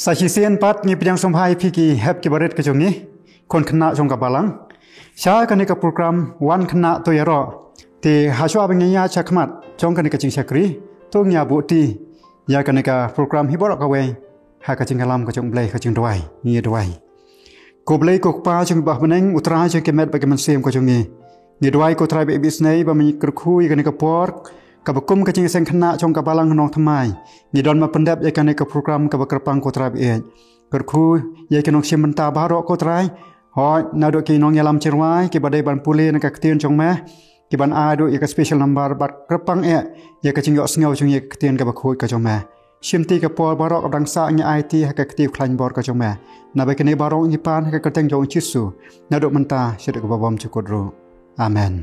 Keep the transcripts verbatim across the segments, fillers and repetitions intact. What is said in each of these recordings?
Ta shisien pat ngi pdiang sngewbha ïa phi ki hep ki barit ka jong ngi, khun khynnah jong ka balang. Sha kane ka program Wan Khynnah To Ïaroh. Te hashwa ba ngi ïa sha khmat jong kane ka jingshakri, to ngi ïa buh ti ïa kane ka program hi baroh kawei ha ka jingïalam ka jong U Blei, ka jingduwai. Ngi ïa duwai. Ko Blei ko Kpa jong ngi ba ha bneng, U Trai jong ki met bad ki mynsiem ka jong ngi. Ngi duwai ko Trai ba ïeit ba isynei ba men kyrkhu ïa kane ka por kaba kum ka jingïaseng khynnah jong ka balang nongthymmai. Ngi don ban pyndep ïa kane ka program kaba kyrpang ko Trai ba ïeit. Kyrkhu ïa ki nongshim bynta baroh ko Trai. Hooid, naduh ki nongïalam jingrwai kiba dei ban pule na ka ktien jong me, kiban ai duh ïa ka special number bad kyrpang eh ïa ka jingïohsngew jong ngi ïa ka ktien kaba khuid ka jong me. Shim ti ka por baroh kaba dang sah, ngi aiti ha ka kti khlaiñ bor ka jong me. Naba kine baroh ngi pan ha ka kyrteng jong U Jisu, naduh mynta shaduh kaba bymjukut ruh. Amen.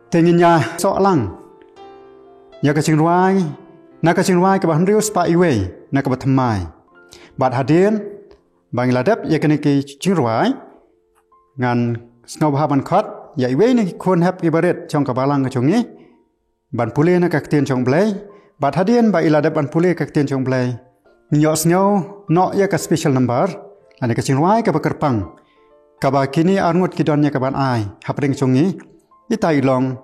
Te ngin ïa soh lang ïa ka jingrwai, na ka jingrwai kaba hynriew spah iwei na kaba thymmai. Bad hadien ba ngi la dep ïa kane ka jingrwai, ngan sngewbha ban khot ïa iwei na ki khun hep ki barit jong ka balang ka jong ngi ban pule na ka ktien jong U Blei. Bad hadien ba i la dep ban pule ka ktien jong U Blei, ngi ïohsngew noh ïa ka special number lane ka jingrwai kaba kyrpang, kaba kine arngut ki don ïa kaban ai hapdeng jong ngi. Ita i long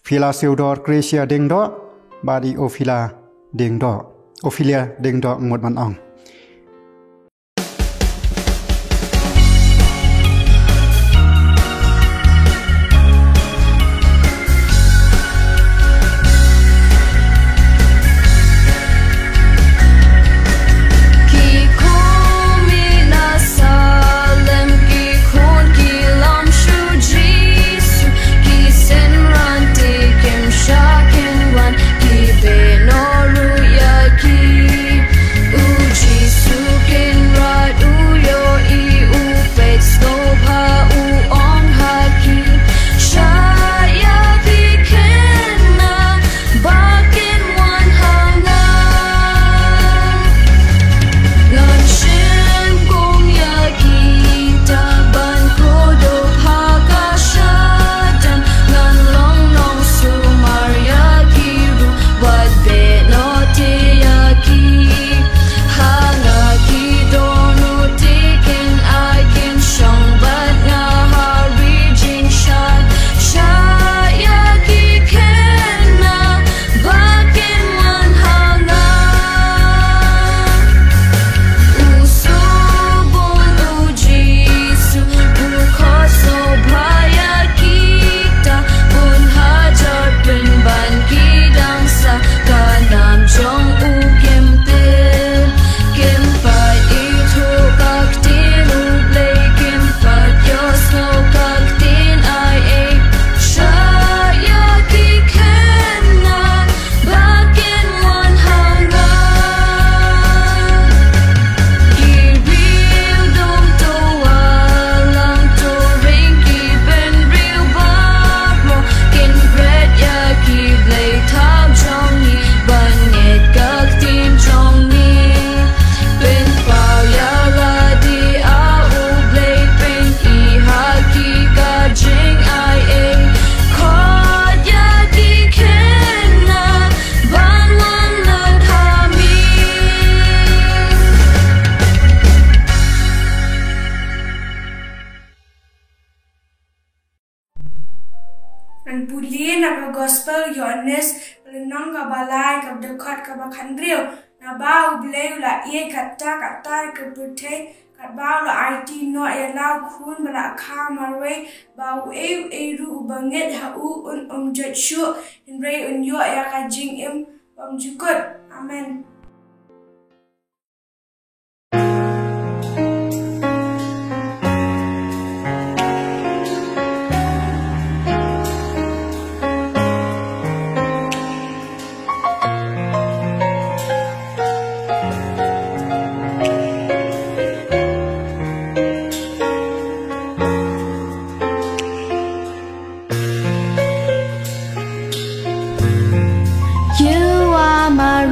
Phila Theodore Gracia Diengdoh bad i Ophila Diengdoh. Ophelia Diengdoh, ngut ban ong. Ki khun ki la salem, ki khun ki lam sha U Jisu, ki synran te kim shah kin wan, ki beh noh ruh ïa ki. U Jisu Kynrad u ïohi, u peit sngewbha, u ong ha ki, shah ïa ki khynnah ba kin wan ha nga. Ngan shim kum ïa kita ban kordor ha ka shadem, ngan long nongsumar ïa ki ruh, wat beh noh te ïa ki. Ha nga ki don ruh te kin ai kin shong bad nga ha ri jingshad. Shah ïa ki khynnah ba kin wan ha nga. U sngewbha U Jisu, u khot sngewbha ïa kita, bun hajar pynban ki dang sah, ka nam jong u kim tip. Kim pat ithuh ka ktien U Blei, kim pat ïohsngew ka ktien ai ei. Shah ïa ki khynnah ba kin wan ha nga. Ki briew dum to wallam, to ring ki bynriew baroh, kin bret ïa ki blei thaw jong ngi ban ngeit ka ktien jong ngi. Pynpaw ïa lade, A U Blei, pyni ha ki ka jingai ei. Khot ïa ki khynnah ban wan lut ha me. Ngan pule na ka Gospel Ïoannis, lynnong kaba lai, ka dkhot kaba khathynriew. Naba U Blei u la ïeit katta katta ïa ka pyrthei, katba u la aiti noh ïa la u Khun ba la kha marwei, ba uei uei ruh uba ngeit ha u un ym jot shuh, hynrei un ïoh ïa ka jingim bymjukut. Amen. You are my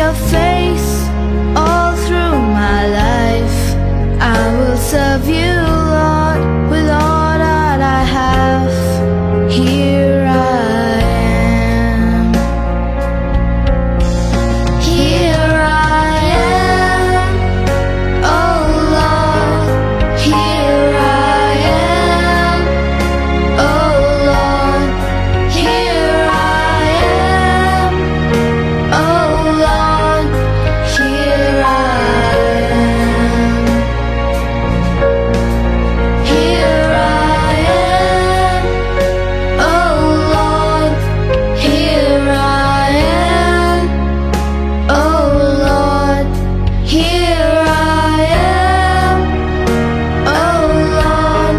Face all through my life. I will serve you, Lord, with all that I have. Here I am. Here I am. Oh Lord, here I am. Oh Lord, here I am. Oh Lord, here I am. Here I am. Oh Lord, here I am. Oh Lord, here I am. Oh Lord,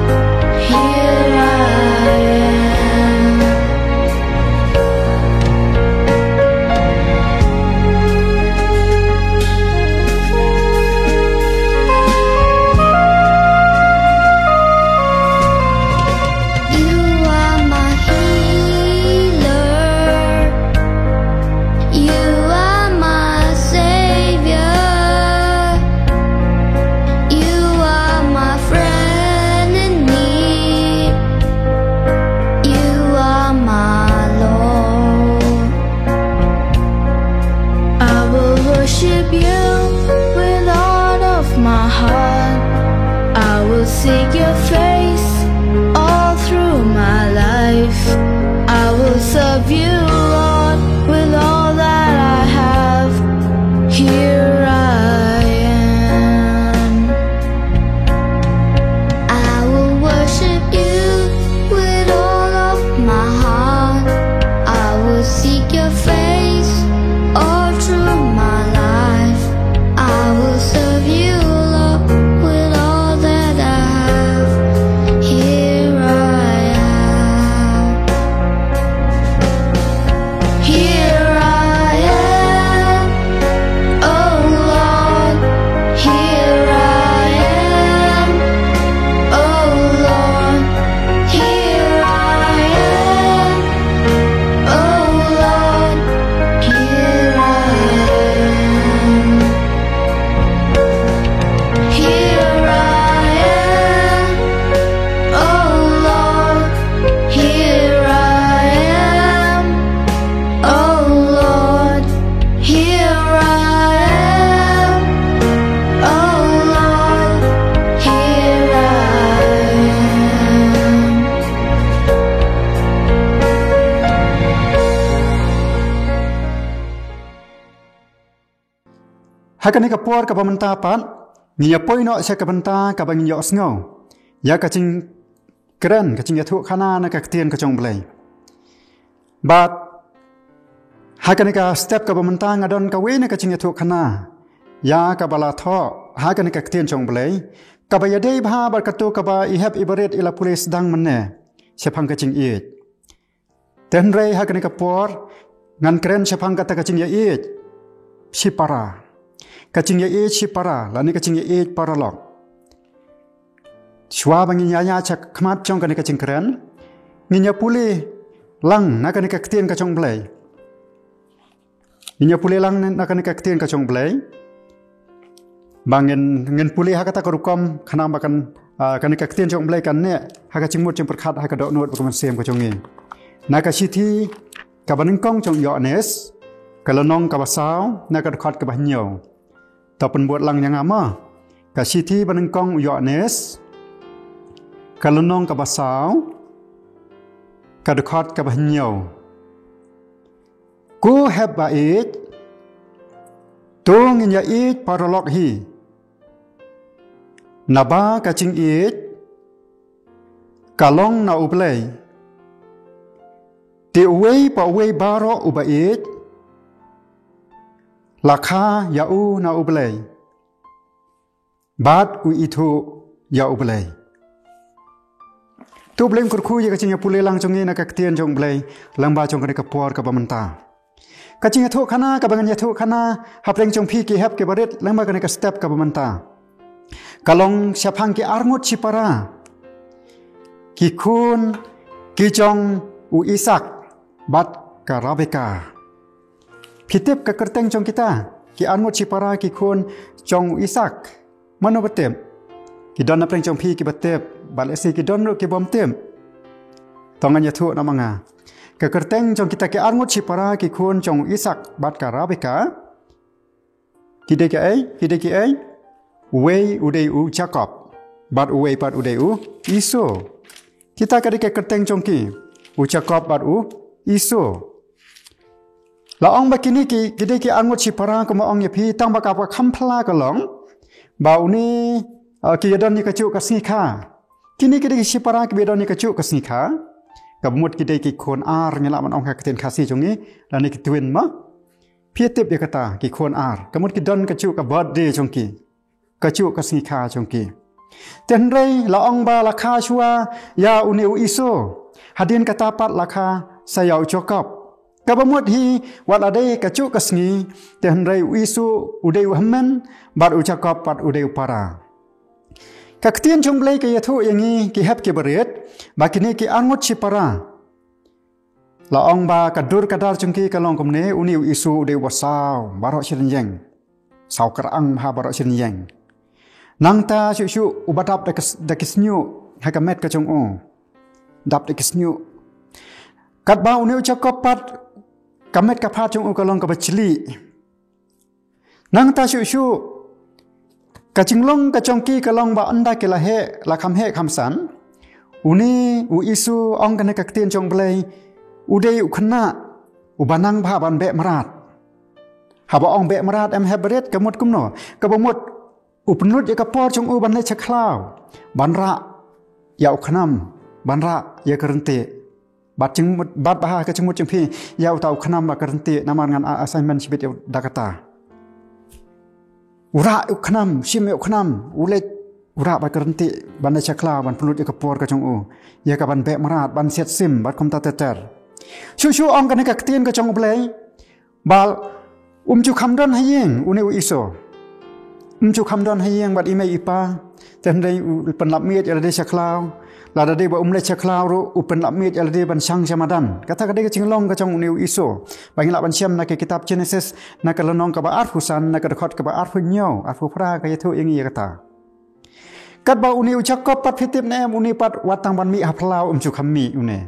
here I am. You are my healer. You are my savior. You are my friend in need. You are my Lord. I will worship you with all of my heart. I will seek your face all through my life. I will serve you, Lord, with all that I have. Here I am. I will worship you with all of my heart. I will seek your face all through my life. I will serve you, Lord, with all that I have. Here I am. Here I am. Oh Lord, here I am. Oh Lord, here I am. Oh Lord, here I am. Here I am. Oh Lord, here I am. Oh Lord, here I am. Oh Lord, here I am. Ha kane ka por kaba mynta pat, ngin ïa poi noh sha ka bynta kaba ngin ïohsngew ïa ka jingkren, ka jingïathuhkhana na ka ktien ka jong U Blei. Bad ha kane ka step kaba mynta nga don kawei na ka jingïathuhkhana ïa kaba la thoh ha kane ka ktien jong U Blei, kaba ïadei bha bad kato kaba i hep i barit i la pule sdang mynne shaphang ka jingïeit. Te hynrei ha kane ka por ngan kren shaphang kata ka jingïaieit shipara. Ka jingïaieit shipara lane ka jingïaieit paralok. Shuwa ba ngin ïaid sha khmat jong kane ka jingkren, ngin ïa pule lang na kane ka ktien ka jong U Blei. Ngin ïa pule lang na kane ka ktien ka jong U Blei. Ba ngin, ngin pule ha kata ka rukom khnang ba kan, ah, kane ka ktien jong U Blei kan neh ha ka jingmut jingpyrkhat ha ka dohnud bad ka mynsiem ka jong ngi. Na ka shithi kaba nyngkong jong u Ïoannis, ka lynnong kaba saw, na ka dkhot kaba hynñiew. To pynbud lang ïa nga mo. Ka shithi ba nyngkong u Ïoannis, ka lynnong kaba saw, ka dkhot kaba hynñiew. Ko hep ba ïeit, to ngin ïaieit paralok hi. Naba ka jingïeit ka long na U Blei. Te uwei pa uwei baroh uba ïeit, la kha ïa u na U Blei. Bad u ithuh ïa U Blei. To U Blei un kyrkhu ïa ka jingïapule lang jong ngi na ka ktien jong U Blei, lyngba jong kane ka por kaba mynta. Ka jingïathuhkhana kaba ngan ïathuhkhana hapdeng jong phi ki hep ki barit, lyngba kane ka step kaba mynta, ka long shaphang ki arngut shipara, ki khun ki jong u Isak bad ka Rebeka. Phi tip ka kyrteng jong kita? ki arngut shipara ki khun jong u Isak. Mano ba tip? Ki don na pdeng jong phi ki ba tip, bad lehse ki don ruh ki bym tip. To ngan ïathuh na ma nga. Ka kyrteng jong kita ki arngut shipara ki khun jong u Isak bad ka Rebeka, ki dei ki ei, ki dei ki ei? Uwei u dei u Jakob, bad uwei pat u dei u Esau. Kita ka dei ka kyrteng jong ki, u Jakob bad u Esau. La ong ba kine ki, ki dei ki arngut shipara, kumba ong ïa phi, tang ba ka ba kham phylla ka long ba une, uh, ki ïa don ïa ka juh ka sngi kha. Kine ki dei ki shipara ki ba ïa don ïa ka juh ka sngi kha. Ka mut ki dei ki khun ar, ngi lah ban ong ha ka ktien Khasi jong ngi, lane ki twin mo. Phi tip ïa kata, ki khun ar. Ka mut ki don ka juh ka birthday jong ki, ka juh ka sngi kha jong ki. Te hynrei la ong ba la kha shuwa ïa une u Esau, hadien kata pat la kha sa ïa u Jakob. Kaba mut hi, wat la dei ka juh ka sngi, te hynrei u Esau u dei u hynmen, bad u Jakob pat u dei u para. Ka ktien jong u Blei ka ïathuh ïa ngi ki hep ki barit ba kine ki arngut shipara. La ong ba ka dur ka dar jong ki ka long kumne, une u Esau u dei u ba saw baroh shi rynïeng. Saw kyrang bha baroh shi rynïeng. Nangta shuh shuh u ba dap da ki s-, da ki shñiuh ha ka met ka jong u. Dap da ki shñiuh. Katba une u Jakob pat, ka met ka phad jong u ka long kaba jlieh. Nangta shuh shuh, ka jinglong ka jong ki ka long ba ynda ki la heh, la kham heh kham san, une u Esau, ong kane ka ktien jong u Blei, u dei u khynnah u ba nang bha ban beh mrad. Haba ong beh mrad, em hep barit, ka mut kumno? Kaba mut u pynlut ïa ka por jong u ban leit sha khlaw, ban rah ïa u khnam, ban rah ïa ka ryntih. Bad jingmut, bad bha ka jingmut jong phi ïa uta u khnam bad ka ryntih, namar ngan ai assignment shibit ïa u da kata. U rah ïa u khnam, shim ïa u khnam, u leit, u rah bad ka ryntih ban leit sha khlaw, ban pynlut ïa ka por ka jong u ïa ka ban beh mrad, ban siat sim, bad kumta ter ter. Shuh shuh, ong kane ka ktien ka jong u Blei, ba um ju kham don ha ïing une u Esau. Um ju kham don ha ïing bad i mei i pa. Te hynrei u pynlap miet ïa lade sha khlaw. Lada dei ba um leit sha khlaw ruh, u pynlap miet ïa lade ban shang sha madan. Kata ka dei ka jinglong ka jong une u Esau, ba ngi lah ban shem na ka kitab Genesis, na ka lynnong kaba arphew san, na ka dkhot kaba arphew hynñiew, arphew phra ka ïathuh ïa ngi ïa kata. Katba une u Jakob pat, phi tip ne em, une pat wat tang ban mih ha phyllaw um ju kham mih une.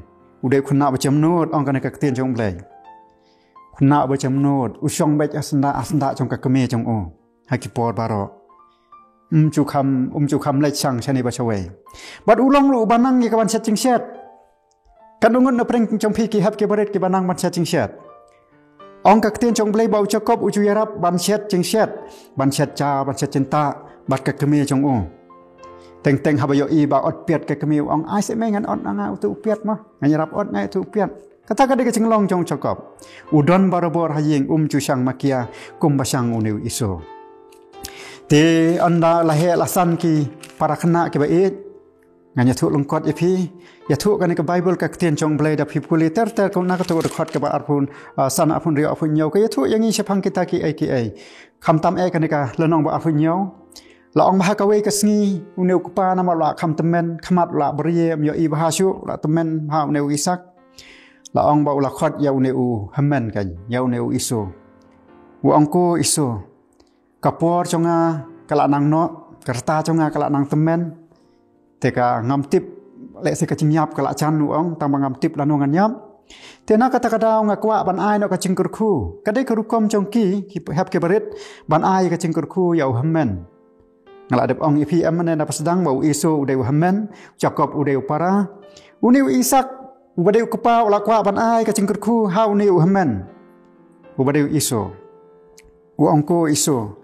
U dei u khynnah ba jemnud, ong kane ka ktien jong u Blei. Khynnah ba jemnud, u shong beit ha syndah, ha syndah jong ka kmie jong u ha ki por baroh. Um ju kham, um ju kham leit shang shane ba shawei. Bad u long ruh u ba nang ïa ka ban shet jingshet. Katno ngut na pdeng jong phi ki hep ki barit ki ba nang ban shet jingshet? Ong ka ktien jong u Blei ba u Jakob u ju ïarap ban shet jingshet, ban shet ja, ban shet jyntah bad ka kmie jong u. Teng teng haba ïohi ba ot piat ka kmie, u ong, ai seh mei, ngan ot na nga utu u piat mo. Ngan ïarap ot na nga utu u piat. Kata ka dei ka jinglong jong u Jakob. U don barabor ha ïing, um ju shang makia kumba shang une u Esau. Te ynda la heh la san ki para khynnah ki ba ïeit, ngan ïathuh lyngkot ïa phi. Ïathuh kane ka Baibl, ka ktien jong u Blei, da phi pule ter ter, kum na kato ka dkhot kaba arphew, ah, san, arphew hynriew, arphew hynñiew, ka ïathuh ïa ngi shaphang kita ki ei ki ei. Khamtam eh kane ka lynnong ba arphew hynñiew. La ong ba ha kawei ka sngi, une u kpa namar u la kham tymmen, khmat u la brie, ym ïohi bha shuh, u la tymmen bha une u Isak. La ong ba u la khot ïa une u hynmen kan, ïa une u Esau. U ong, ko Esau, ka por jong nga ka la nang noh, ka rta jong nga ka la nang tymmen. Te ka ngam tip, lehse ka jingïap ka la jan, u ong, tang ba ngam tip lano ngan ïap. Te na kata ka daw nga kwah ban ai noh ka jingkyrkhu. Ka dei ka rukom jong ki, ki hep ki barit, ban ai ka jingkyrkhu ïa u hynmen. Nga la dep ong ïa phi em mynne na ba sdang ba u Esau u dei u hynmen, Jakob u dei u para. Une u Isak, u ba dei u kpa, u la kwah ban ai ka jingkyrkhu ha une u hynmen, u ba dei u Esau. U ong, ko Esau,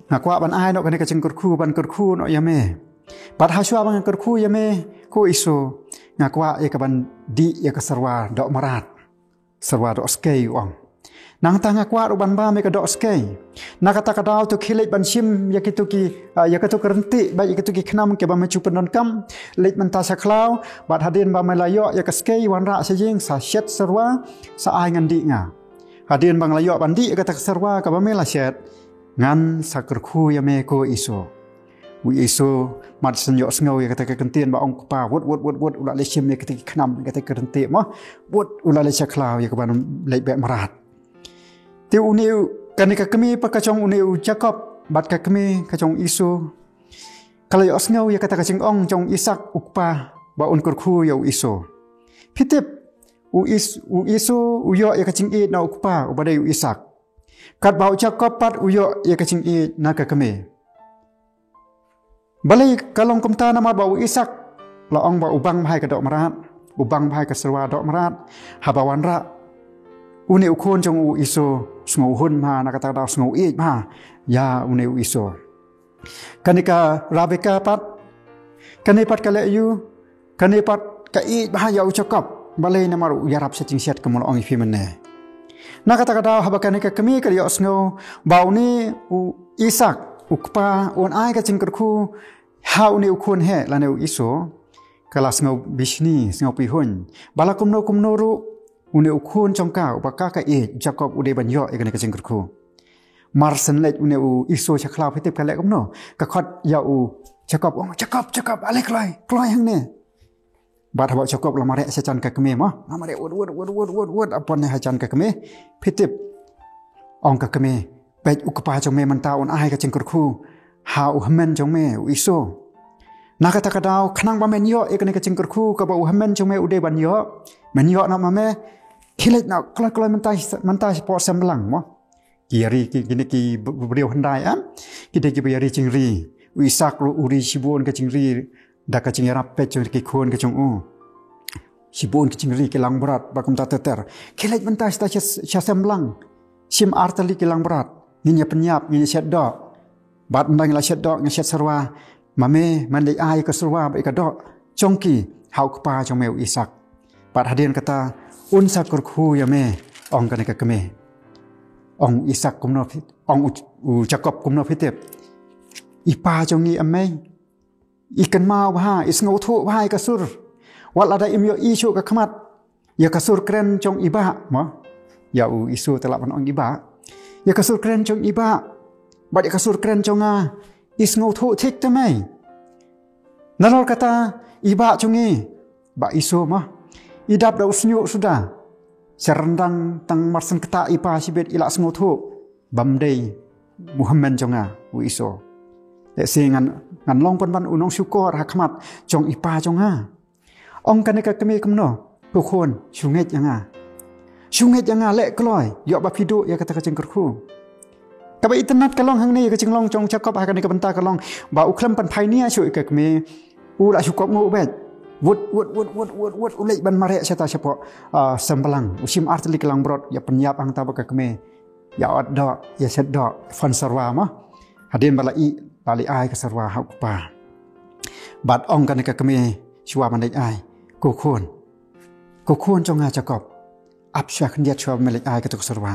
nga kwah ban ai noh kane ka jingkyrkhu, ban kyrkhu noh ïa me. Bad ha shuwa ba nga kyrkhu ïa me, ko Esau, nga kwah ïa ka ban dih ïa ka serwa doh mrad, serwa doh skei, u ong. Nangta nga kwah ruh ban bam ïa ka doh skei. Na kata ka daw to khie leit ban shim ïa kito ki, ah, ïa kito ki ryntih bad ïa kito ki khnam kiba me ju pyndonkam. Leit mynta sha khlaw, bad hadien ba me la ïoh ïa ka skei wanrah sha ïing, sa shet serwa, sa ai ngan dih nga. Hadien ba nga la ïoh ban dih ïa kata ka serwa kaba me la shet, ngan sa kyrkhu ïa me, ko Esau. U Esau, mat shen ïohsngew ïa kata ka kyntien ba ong kpa, wut, wut, wut, wut, u la leit shim ïa kata ki khnam, ïa kata ki ryntih mo. Wut, u la leit sha khlaw ïa ka ban leit beh mrad. Te une u, Kane ka kmie pat ka jong une u Jakob bad ka kmie ka jong u Esau ka la ïohsngew ïa kata ka jingong jong u Isak u kpa ba un kyrkhu ïa u Esau. Phi tip, u Is u Esau u ïoh ïa ka jingïeit na u kpa uba dei u Isak. Katba u Jakob pat u ïoh ïa ka jingïeit na ka kmie. Balei ka long kumta? Namar ba u Isak la ong ba u bang bha ïa ka doh mrad, u bang bha ïa ka syrwa doh mrad. Haba wanrah une u khun jong u Esau, sngewhun bha, na kata ka daw sngewïeit bha ïa une u Esau. Kane ka Rebeka pat, kane pat ka leh ïa u, kane pat ka ïeit bha ïa u Jakob. Balei? Namar u ïarap sha jingshet, kumba la ong ïa phi mynne. Na kata ka daw haba kane ka kmie ka la ïohsngew ba une u Isak u kpa un ai ka jingkyrkhu ha une u khun heh lane u Esau, ka la sngew bishni, sngew pyrshah. Ba la kumno kumno ruh une u khun jong ka uba ka ka ïeit, u Jakob, u dei ban ïoh ïa kane ka jingkyrkhu. Mar shen leit une u Esau sha khlaw, phi tip ka leh kumno? Ka khot ïa u Jakob, ong, "Jakob, Jakob, ale kloi, kloi hangne." Bad haba u Jakob la mareh sha jan ka kmie mo, la mareh wut wut wut wut wut wut, hap poi ha jan ka kmie. Phi tip, ong ka kmie, "Peit, u kpa jong me mynta un ai ka jingkyrkhu ha u hynmen jong me u Esau. Na kata ka daw, khnang ba men ïoh ïa kane ka jingkyrkhu kaba u hynmen jong me u dei ban ïoh, men ïoh noh ma me, khie leit noh kloi kloi mynta, mynta shapoh sem blang mo." Ki ïa ri, ki, kine ki b-, briew hyndai, em? Ki dei kiba ïa ri jingri. U Isak ruh u ri shibun ka jingri da ka jingïarap peit jong ki khun ka jong u. Shibun ki jingri, ki langbrot, ba kumta ter ter. "Khie leit mynta sha, sha, sha sem blang. Shim artylli ki langbrot. Ngin ïa pynïap, ngin ïa shet doh. Bad ynda ngi la shet doh, ngi shet syrwa, ma me men leit ai ka syrwa bad ka doh jong ki ha u kpa jong me u Isak. Bad hadien kata un sa kyrkhu ïa me," ong kane ka kmie. Ong u Isak kumno phi-, ong u, u Jakob kumno, phi tip? "I pa jong ngi, em mei, i kynmaw bha, i sngewthuh bha ïa ka sur. Wat lada im ïohi shuh ka khmat ïa ka sur kren jong i bah," mo. Ïa u Esau te lah ban ong i bah. "Ïa ka sur kren jong i bah bad ïa ka sur kren jong nga, i sngewthuh thik te mei. Nalor kata i bah jong ngi, bah Esau mo, i dap da u shñiuh suda. Sha ryndang tang mar shen ktah i pa shibit i la sngewthuh bym dei u hynmen jong nga u Esau. Lehse ngan, ngan long pynban u nongshukor ha khmat jong i pa jong nga." Ong kane ka kmie kumno? "Ko khun, shu ngeit ïa nga. Shu ngeit ïa nga, leh kloi, ïoh ba phi duh ïa kata ka jingkyrkhu." Kaba itynnad ka long hangne, ka jinglong jong u Jakob ha kane ka bynta ka long ba u khlem pynphai nia shuh ïa ka kmie, u la shu kohnguh beit. Wut wut wut wut wut wut, u leit ban mareh shata shapoh, ah, sem blang. U shim artylli ki langbrot, ïa pynïap hangta bad ka kmie. Ïa ot doh, ïa shet doh, phon syrwa mo. Hadien ba la ïeh, la leit ai ka syrwa ha u kpa. Bad ong kane ka kmie shuwa ban leit ai, "Ko khun, ko khun jong nga Jakob, ap shuwa khyndiat shuwa ban leit ai kato ka syrwa.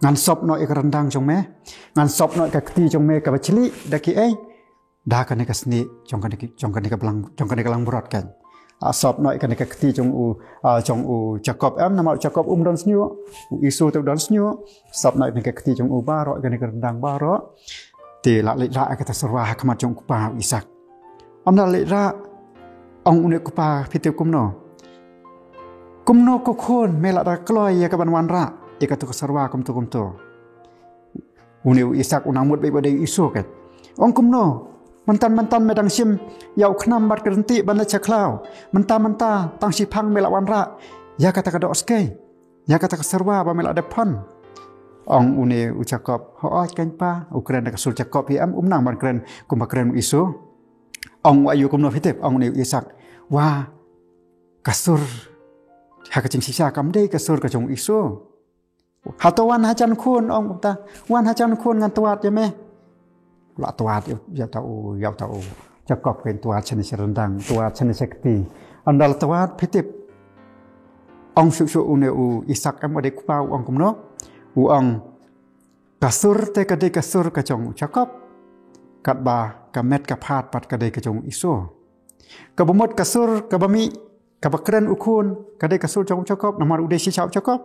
Ngan sop noh ïa ka ryndang jong me, ngan sop noh ïa ka kti jong me kaba chlieh da kiei, da kane ka snieh jong kane ki, jong kane ka blang, jong kane ka langbrot kan. Ah, sop noh ïa kane ka kti jong u, ah, jong u Jakob, em, namar u Jakob um don shñiuh, u Esau te u don shñiuh. Sop noh ïa kane ka kti jong u baroh, ïa kane ka ryndang baroh. Te la leit rah ïa kata syrwa ha khmat jong u kpa u Isak." Ynda la leit rah, ong une u kpa, phi tip kumno? "Kumno ko khun, me la da kloi ïa kaban wanrah ïa kato ka syrwa kumto kumto?" Une u Isak u nang mut beit ba dei u Esau kan. Ong kumno? "Mynta mynta me dang shim ïa u khnam bad ka ryntih ban leit sha khlaw. Mynta mynta tang shiphang me la wanrah ïa kata ka doh skei, ïa kata ka syrwa ba me la dep phon." Ong une u Jakob, "Hooid kan pa." U kren da ka sur Jakob hi, em, um nang ban kren kumba kren u Esau. Ong u aïu kumno, phi tip? Ong une u Isak, "Wa, ka sur ha ka jingshisha kam dei ka sur ka jong u Esau." "Hato wan hajan khun," ong kumta. "Wan hajan khun, ngan twad ïa me." La twad ïa, ïa uta u, ïa uta u Jakob kan, twad shane sha ryndang, twad shane sha kti. Ynda la twad, phi tip, ong shuh shuh une u Isak, em, u dei u kpa, u ong kumno? U ong, "Ka sur te ka dei ka sur ka jong u Jakob, katba ka met ka phad pat ka dei ka jong u Esau. Kaba mut ka sur kaba mih, kaba kren u khun, ka dei ka sur jong u Jakob, namar u dei shisha u Jakob.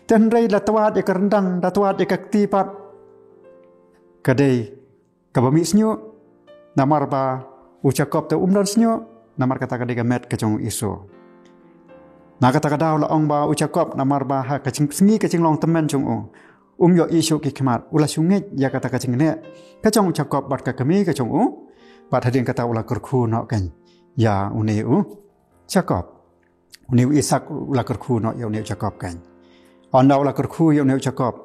Te hynrei la twad ïa ka ryndang, la twad ïa ka kti pat, ka dei kaba mih shñiuh, namar ba u Jakob te um don shñiuh, namar kata ka dei ka met ka jong u Esau." Na kata ka daw la ong ba u Jakob, namar ba ha ka jing-, sngi ka jinglong tymmen jong u, Um ïohi shuh ki khmat, u la shu ngeit ïa kata ka jingleh ka jong u Jakob bad ka kmie ka jong u. Bad hadien kata u la kyrkhu noh kein ïa une u Jakob. Une u Isak u la kyrkhu noh ïa une u Jakob kein. Ynda u la kyrkhu ïa une u Jakob,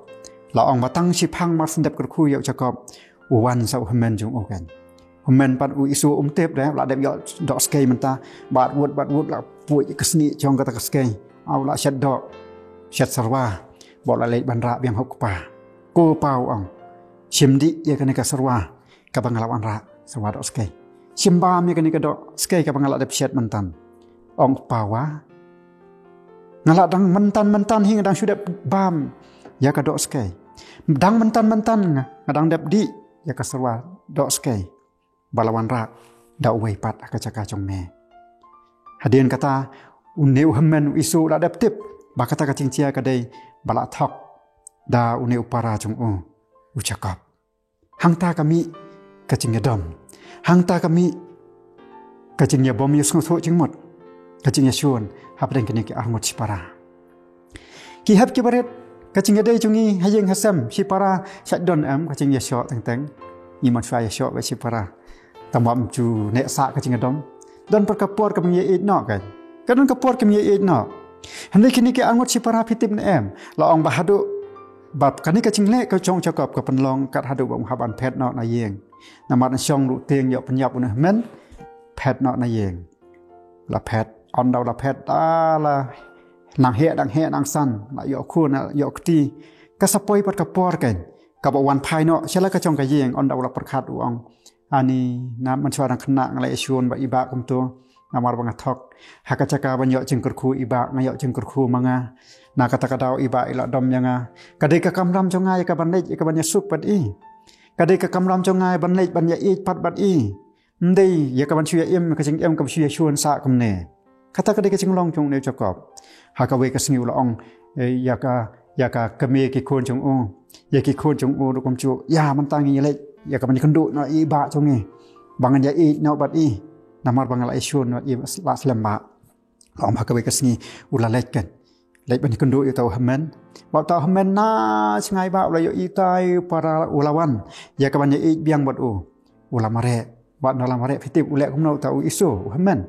la ong ba tang shiphang mar shen dep kyrkhu ïa u Jakob, u wan sa u hynmen jong u kein. Hynmen pat u Esau um tip de, la dep ïoh doh skei mynta, bad wut bad wut la puh ka snieh jong kata ka skei. Aw la shet doh, shet syrwa, bad la leit ban rah biang ha u kpa. Ko pa, u ong, shim dih ïa kane ka syrwa kaba nga la wan rah, syrwa doh skei. Shim bam ïa kane ka doh skei kaba nga la dep shet mynta. Ong u kpa, wa, nga la dang mynta mynta hi nga dang shu dep bam ïa ka doh skei. Dang mynta mynta nga, nga dang dep dih ïa ka syrwa doh skei ba la wan rah da uwei pat ha ka jaka jong me. Hadien kata une u hynmen u Esau u la dep tip ba kata ka jingjia ka dei ba la thok da une u para jong u, u Jakob. Hangta ka mih ka jingïadom. Hangta ka mih ka jingïabom ïasngewthuh jingmut, ka jingïashun hapdeng kine ki arngut shipara. Ki hep ki barit, ka jingïadei jong ngi ha ïing ha sem shipara, shait don em ka jingïashoh teng teng. Ngi mynshuwa ïashoh bad shipara, tang ba ym ju neh sah ka jingïadom. Don pat ka por kaba ngi ïaieit noh kein. Ka don ka por kaba ngi ïaieit noh. Hynrei kine ki arngut shipara, phi tip ne em, la ong ba haduh ba kane ka jingleh ka jong u Jakob ka pynlong kat haduh ba u hap ban phet noh na ïing. Namar shong ruh tieng ïoh pynïap une u hynmen, phet noh na ïing. La phet, ynda u la phet, da la nang heh nang heh nang san, la ïoh khun, la ïoh kti. Ka sa poi pat ka por kein kaba u wan phai noh sha la ka jong ka ïing. Ynda u la pyrkhat u ong, ani, na mynshuwa dang khynnah nga la ïashun bad i bah kumto. Namar ba nga thok ha ka jaka ban ïoh jingkyrkhu, i bah, nga ïoh jingkyrkhu ma nga. Na kata ka daw i bah i la dom ïa nga. Ka dei ka kamram jong nga ïa ka ban leit, ïa ka ban ïasuk bad i. Ka dei ka kamram jong nga ïa ban leit ban ïaieit pat bad i. Ym dei ïa ka ban shu ïa im ka jingim kaba shu ïashun sah kumne. Kata ka dei ka jinglong jong une u Jakob. Ha kawei ka sngi u la ong, eh, ïa ka, ïa ka kmie ki khun jong u, ïa ki khun jong u ruh kumjuh, ïa mynta ngin ïaleit ïa ka ban ïakynduh noh ïa i bah jong ngi, ba ngan ïaieit noh bad i. Namar ba nga la ïashun noh ïa i la slem bah. La ong ba ha kawei ka sngi u la leit kein, leit ban ïakynduh ïa uta u hynmen. Bad uta u hynmen na shngain bah u la ïohi utai u para u la wan ïa ka ban ïaieit biang bad u. U la mareh. Bad ynda la mareh, phi tip u leh kumno uta u Esau, u hynmen?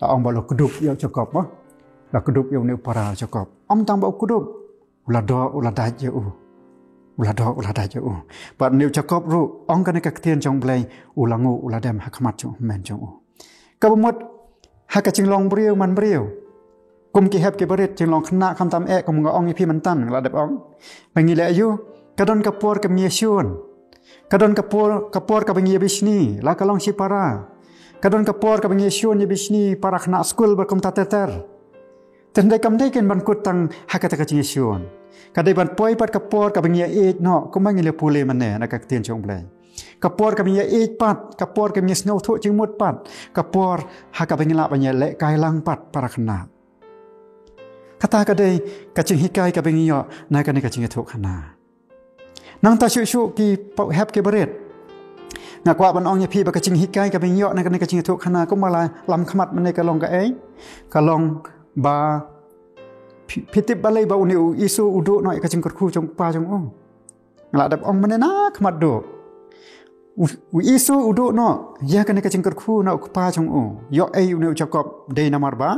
La ong ba u la kdup ïa u Jakob, mo. La kdup ïa une u para u Jakob. Ym tang ba u kdup, u la doh, u la dait ïa u. U la doh, u la dait ïa u. Bad une u Jakob ruh, ong kane ka ktien jong u Blei, u la nguh, u la dem ha khmat jong u hynmen jong u. Kaba mut ha ka jinglong briew man briew, kum ki hep ki barit, jinglong khynnah khamtam eh, kum nga ong ïa phi mynta, nga la dep ong. Ba ngi leh aïu, ka don ka por kaba ngi ïashun. Ka don ka por, ka por kaba ngi ïabishni la ka long shipara. Ka don ka por kaba ngi ïashun ïabishni para khynnah skul bad kumta ter ter. Te hynrei kam dei kein ban kut tang ha kata ka jingïashun. Ka dei ban poi pat ka por kaba ngi ïaieit noh, kumba ngi la pule mynne na ka ktien jong u Blei. Ka por kaba ngi ïaieit pat, ka por kaba ngi ïasngewthuh jingmut pat, ka por ha kaba ngi lah ban ïalehkai lang pat para khynnah. Kata ka dei ka jinghikai kaba ngi ïoh na kane ka jingïathuhkhana. Nangta shuh shuh ki pa-, hep ki barit, nga kwah ban ong ïa phi ba ka jinghikai kaba ngi ïoh na kane ka jingïathuhkhana, kumba la lam khmat mynne, ka long kaei? Ka long ba phi, phi tip balei ba une u Esau u duh noh ïa ka jingkyrkhu jong u kpa jong u? Nga la dep ong mynne na khmat duh. U, u Esau u duh noh ïa kane ka jingkyrkhu na u kpa jong u. Ïoh ei une u Jakob? Dei namar ba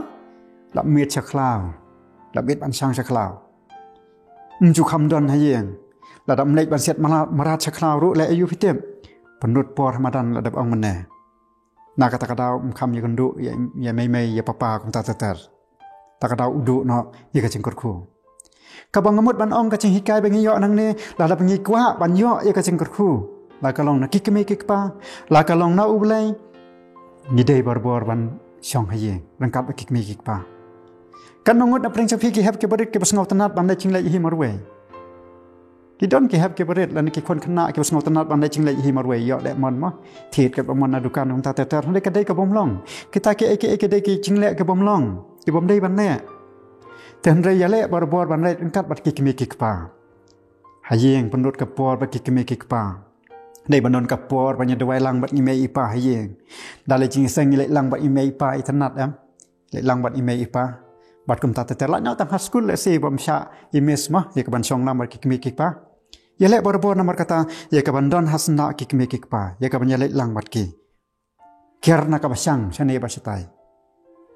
la miet sha khlaw. La miet ban shang sha khlaw. Ym ju kham don ha ïing. Lada ym leit ban siat mala-, mrad sha khlaw ruh, leh aïu phi tip? Pynlut por ha madan, la dep ong mynne. Na kata ka daw ym kham ïakynduh ïa, ïa mei mei, ïa papa kumta ter ter. Ta ka daw u duh noh ïa ka jingkyrkhu. Kaba nga mut ban ong, ka jinghikai ba ngi ïoh nangne, lada ba ngi kwah ban ïoh ïa ka jingkyrkhu, la ka long na ki kmie ki kpa, la ka long na u Blei, ngi dei barabor ban shong ha ïing ryngkat bad ki kmie ki kpa. Katno ngut na pdeng jong phi ki hep ki barit kiba sngewtynnat ban leit jingleit hi marwei? Ki don ki hep ki barit lane ki khun khynnah kiba sngewtynnat ban leit jingleit hi marwei, ïoh leh mon, mo, thied katba mon na dukan, kumta ter ter. Hynrei ka dei ka bym long. Kita kiei kiei ki dei ki jingleh ki bym long, ki bym dei ban leh. Te hynrei ïaleh barabor ban leit ryngkat bad ki kmie ki kpa. Ha ïing pynlut ka por bad ki kmie ki kpa. Dei ban don ka por ban ïa duwai lang bad i mei i pa ha ïing. Da leit jingïaseng, ngi leit lang bad i mei i pa, itynnat em. Leit lang bad i mei i pa. Bad kumta ter ter, lait noh tang ha skul lehse bym shah i miss, mo, ïa ka ban shong lang bad ki kmie ki kpa. Ïaleh barabor namar kata ïa ka ban don ha syndah ki kmie ki kpa, ïa ka ban ïaleit lang bad ki. Ker na kaba shang shane bad shatai.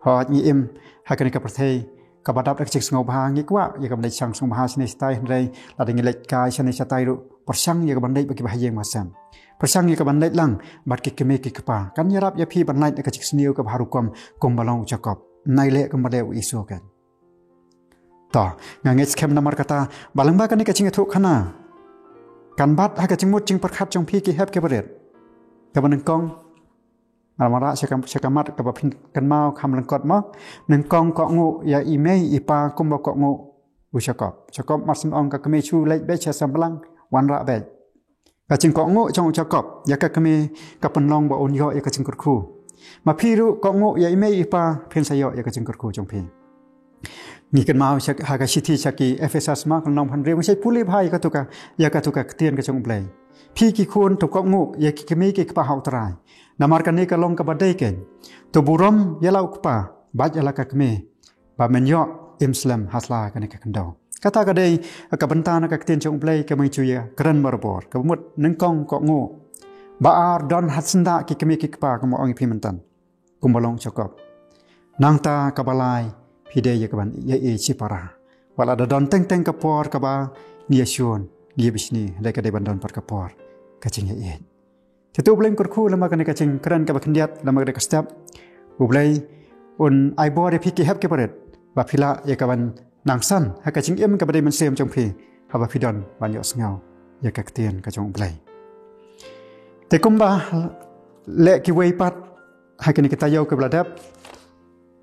Hooid, ngi im ha kane ka pyrthei kaba dap da ka jingsngewbha, ngi kwah ïa ka ban leit shang sngewbha shane shatai, hynrei lada ngi leit kai shane shatai ruh, pyrshang ïa ka ban leit bad kiba ha ïing ba sem. Pyrshang ïa ka ban leit lang bad ki kmie ki kpa. Kan ïarap ïa phi ban lait da ka jingsniew kaba har rukom kumba long u Jakob. Nai leh kumba leh u Esau kan. To, nga ngeit skhem namar kata ba lyngba kane ka jingïathuhkhana kan bat ha ka jingmut jingpyrkhat jong phi ki hep ki barit. Kaba nyngkong, nga la wanrah sha ka, sha ka mat kaba phin kynmaw kham lyngkot mo. Nyngkong, kohnguh ïa i mei i pa kumba kohnguh u Jakob. Jakob mar syn ong ka kmie, shu leit beit sha seng blang, wanrah beit. Ka jingkohnguh jong u Jakob ïa ka kmie ka pynlong ba un ïoh ïa ka jingkyrkhu. Ma phi ruh kohnguh ïa i mei i pa, phin sa ïoh ïa ka jingkyrkhu jong phi. Ngi kynmaw sha, ha ka shithi sha ki Ephesus mo, ka lynnong ba hynriew, ngi sa pule bha ïa katu ka, ïa katu ka ktien ka jong U Blei. Phi ki khun, to kohnguh ïa ki kmie ki kpa ha U Trai. Namar kane ka long kaba dei kein. To burom ïa la u kpa bad ïa la ka kmie, ba men ïoh im slem ha sla kane ka khyndew. Kata ka dei ka bynta na ka ktien jong U Blei kaba ngi ju ïakren barabor. Kaba mut, nyngkong, kohnguh. Ba ar, don ha syndah ki kmie ki kpa kumba ong ïa phi mynta, kumba long u Jakob. Nangta kaba lai, phi dei ïa ka ban ïa, ïa shipara. Wat la da don teng teng ka por kaba ngi ïashun, ngi ïabishni, hynrei ka dei ban don pat ka por ka jingïaieit. Te to U Blei un kyrkhu lyngba kane ka jingkren kaba khyndiat, lyngba kane ka step. U Blei un ai bor ïa phi ki hep ki barit ba phi lah ïa ka ban nang san ha ka jingim kaba dei mynsiem jong phi, haba phi don ban ïohsngew ïa ka ktien ka jong U Blei. Te kumba leh kiwei pat ha kine ki taïew kiba la dep,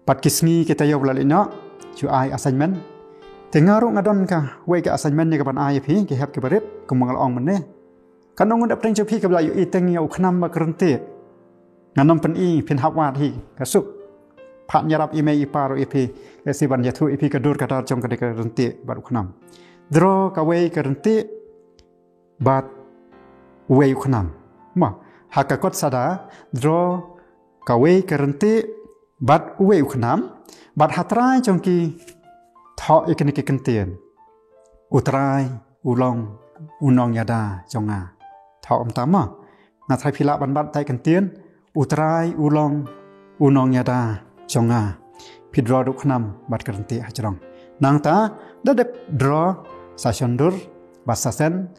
bad ki sngi ki taïew ba la leit noh, shu ai assignment. Te nga ruh nga don kawei ka assignment ïa ka ban ai ïa phi ki hep ki barit, kumba nga la ong mynne. Kan ong un da pyrshang jong phi kaba la ïohi teng ïa u khnam bad ka ryntih. Ngan ym pyni, phin hap wad hi, ka suk. Phah ïarap i mei i pa ruh ïa phi, lehse ban ïathuh ïa phi ka dur ka dar jong kane ka ryntih bad u khnam. Draw kawei ka ryntih bad uwei u khnam. Mo, ha ka kot sada, draw kawei ka ryntih bad uwei u khnam, bad ha trai jong ki thoh ïa kine ki kyntien: U Trai u long u nongïada jong nga. Thoh kumta mo. Nga tharai phi lah ban bat tai kyntien: U Trai u long u nongïada jong nga. Phi draw da u khnam bad ka ryntih hajrong. Nangta, da dep draw, sa shon dur bad sa send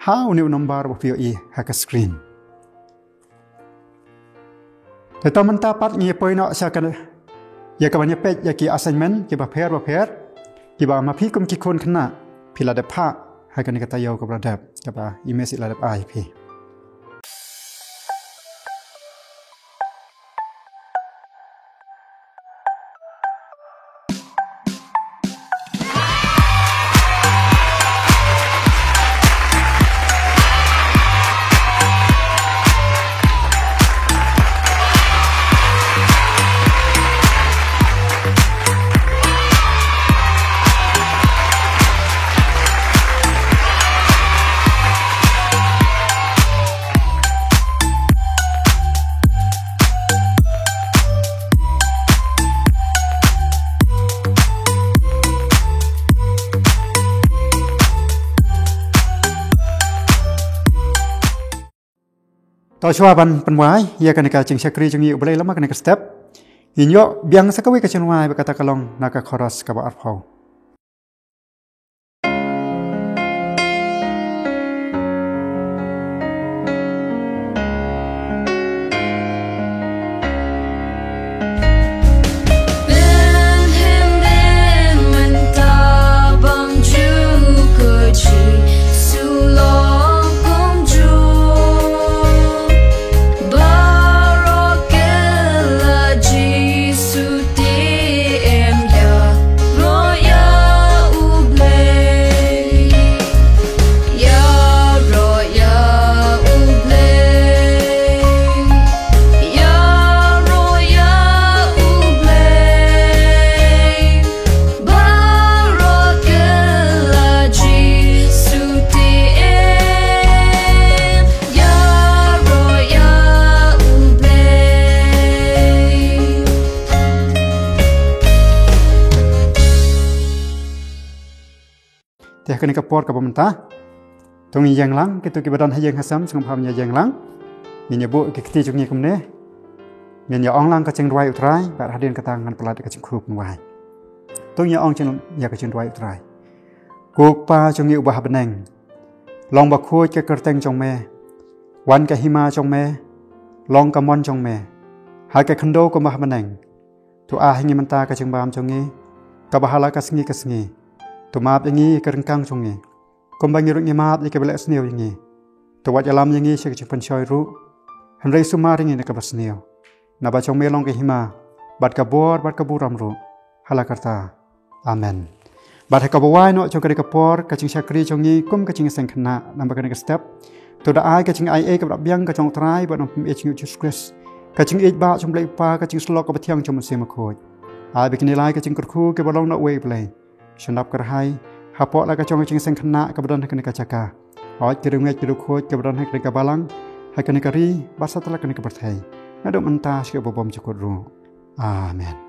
ha une u number ba phi ïohi ha ka screen. Te to mynta pat ngi poi noh sha ka, ïa ka ban ïa peit ïa ki assignment kiba pher ba pher, kiba ma phi kum ki khun khynnah phi la dep phah ha kane ka taïew kaba la dep, kaba i Miss i la dep ai phi. To shuwa ban pynwai ïa kane ka jingshakri jong ngi U Blei lyngba kane ka step, ngin ïoh biang sa kawei ka jingrwai ba kata ka long na ka chorus kaba arphew. Te ha kane ka por kaba mynta, To ngin ïeng lang, kito kiba don ha ïing ha sem sngewbha ban ïeng lang. Ngin ïa buh ki kti jong ngi kumne. Ngin ïa ong lang ka jingduwai u Trai, bad hadien kata ngan pyllait ka jingkyrkhu ban wai. To ngin ïa ong jingduwai u Trai. Ko Kpa jong ngi uba ha bneng, long bakhuid ka kyrteng jong me. Wan ka hima jong me. Long ka mon jong me ha ka khyndew kumba ha bneng. To ai ha ngi mynta ka jingbam jong ngi kaba ha la ka sngi ka sngi. To map ïa ngi ka ryngkang jong ngi, kumba ngi ruh ngi map ïa kiba leh sniew ïa ngi. To wat ïalam ïa ngi sha ka jingpynshoi ruh, hynrei sumar ïa ngi na kaba sniew. Naba jong me long ka hima, bad ka bor, bad ka burom ruh, ha la karta. Amen. Bad ha kaba wai noh jong kane ka por, ka jingshakri jong ngi kum ka jingïaseng khynnah, namar kane ka step, to da ai ka jingaiei kaba biang ka jong u Trai bad u Nongpynim jong ngi u Jisu Khrist, ka jingïeit ba jong u Blei Kpa, ka jingsyllok kaba thiang jong u Mynsiem Bakhuid. Ai ba kine lai ka jingkyrkhu kiba long na uwei u Blei, sha nab kyrhai, hapoh la ka jong ka jingïaseng khynnah kaba don ha kane ka jaka. Hooid, ki riewngeit ki riewkhuid kiba don ha kane ka balang, ha kane ka ri, bad satlak kane ka pyrthei, naduh mynta sha kaba bymjukut ruh. Amen.